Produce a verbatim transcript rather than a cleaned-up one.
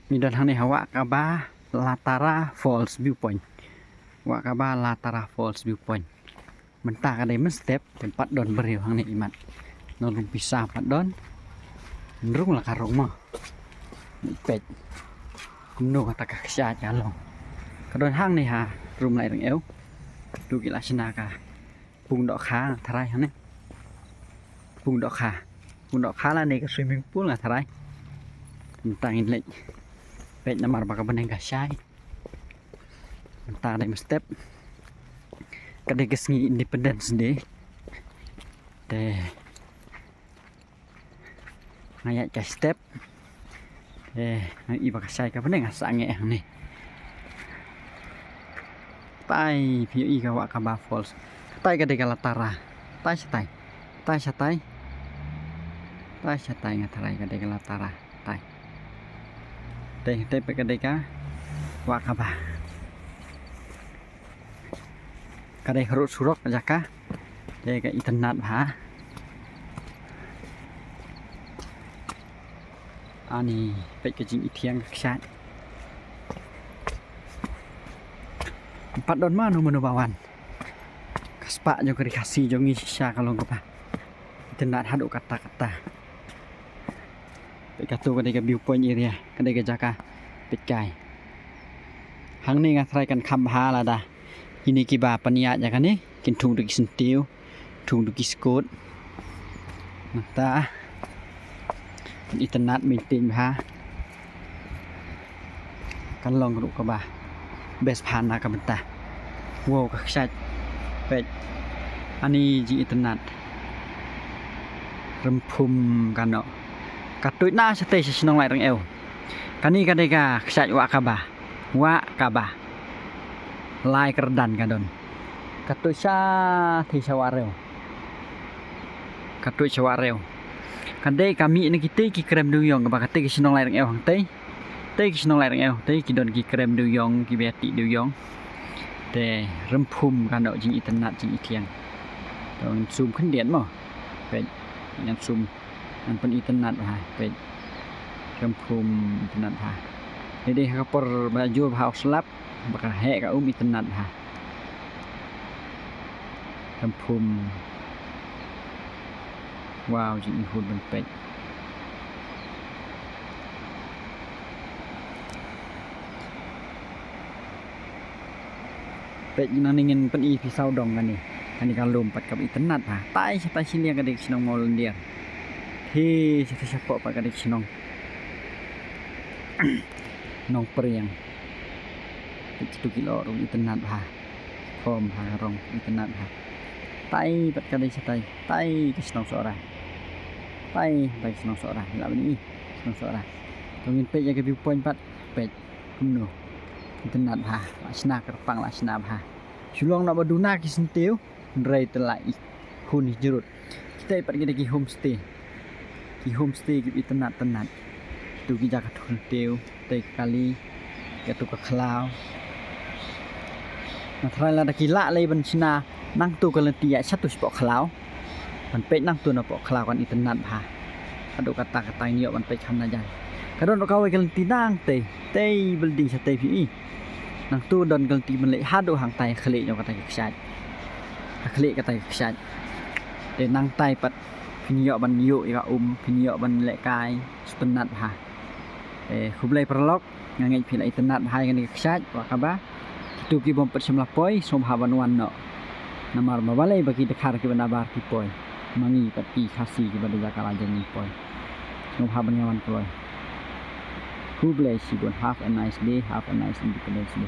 Ngi don hangne ha Wah Kaba Latara Falls Viewpoint. Wah Kaba Latara Falls Viewpoint. Mynta ka dei mynstep, te ym pat don briew hangne imat. Nong rung pisa pat don. Nrung la ka rung mo. Peit. Kumno kata ka kshaid ka long. Ka don hangne ha Rumlai Ryngew. Tu ki la shna ka pung dohkha nga tharai hangne. Pung dohkha. Pung dohkha lane ka swimming pool nga tharai. Mynta ngin leit. Peit namar ba ka bneng ka shai. Mynta dei mynstep. Ka dei ka sngi Independence Day. Te nga ïaid ka step. Te nga i ba ka shai ka bneng nga sah ngeh hangne. Tai phi ïohi ka Wah Kaba Falls. Katai ka dei ka Latara. Tai shatai. Tai shatai. Tai shatai nga tharai ka dei ka Latara. Tai. Tai, tai peit ka dei ka Wah Kaba. Ka dei harud surok ka jaka. Dei ka itynnad bha. Ani peit ka jingithiang ka kshaid. Ym pat don mano mano ba wan. Ka spah jong ka ri Khasi jong ngi shisha ka long kaba itynnad haduh katta katta. Peit katu ka dei ka viewpoint area, ka dei ka jaka peitkai. Hangne nga tharai kan kham bha lada kine kiba pynïaid ïa kane kin thung da ki syntiew, thung da ki skud. Nangta itynnad, maintain bha. Kan long ruh kaba best bha na ka bynta. Wow, ka kshaid. Peit. Ani jingitynnad. Rymphum kano. Ka tuid na shatei sha shnong Lairyngew. Kane ka dei ka kshaid Wah Kaba. Wah Kaba. Lai kyrdan ka don. Ka tuid shatei sha Wahrew. Ka tuid sha Wahrew. Ka dei ka mih na kitei ki krem dewïong kaba katei ki shnong Lairyngew hangtei. Tei ki shnong Lairyngew, tei ki don ki krem dewïong, kiba ïatih dewïong. Te rymphum kano jingitynnad jingithiang. Te ngin sum khyndiat mo. Peit, ngin sum, ngin pynitynnad bha, peit. Rymphum itynnad bha. Dei dei ha ka por ba jur bha u slap, ba ka heh ka um itynnad bha. Rymphum. Wow, jingihud ban peit. Peit nangne ngin pyni phi sawdong kane. Kane ka lum pat kaba itynnad bha. Tai shatai shiliang ka dei ka shnong Mawlyndiar. Phi shatai shapoh pat ka dei ka shnong Nongpriang. Peit kitu ki lyoh ruh itynnad bha. Khom bha ka rong itynnad bha. Tai pat ka dei shatai. Tai ka shnong Sohra. Tai, tai ka shnong Sohra. Lah bani shnong Sohra. To ngin peit ïa ka viewpoint pat. Peit kumno. Itynnad bha. La shna kyrpang, la shna bha. Shu long noh ba duna ki syntiew. Hynrei te la i hun i jrut. Kitai pat ki dei ki homestay. Ki homestay kiba itynnad tynnad. Tu ki jaka thung tiew, tei ka kali, katu ka khlaw. Nga tharai lada ki lah lei ban shna nangtu ka lynti ïa shatu shapoh khlaw. Ban peit nangtu napoh khlaw kan itynnad bha. Haduh katta katta ngin ïoh ban peit kham na jai. Ka don ruh kawei ka lynti nangtei, tei building shatei phi i. Nangtu don ka lynti ban leit haduh hangtai khlieh jong katai ka kshaid. Ha khlieh katai ka kshaid. Te nangtai pat phin ïoh ban ïuh ïa ka um, phin ïoh ban lehkai, sngewtynnad bha. Te khublei paralok, nga ngeit phi la itynnad bha ïa kane ka kshaid Wah Kaba. Kitu ki bym pat shym la poi, sngewbha ban wan noh. Namar ma balei ba ki dkhar kiba nabar ki poi. Ma ngi pat ki Khasi kiba da jaka la jong ngi poi. Sngewbha ban ïa wan kloi. Khublei shibun, have a nice day, have a nice Independence Day.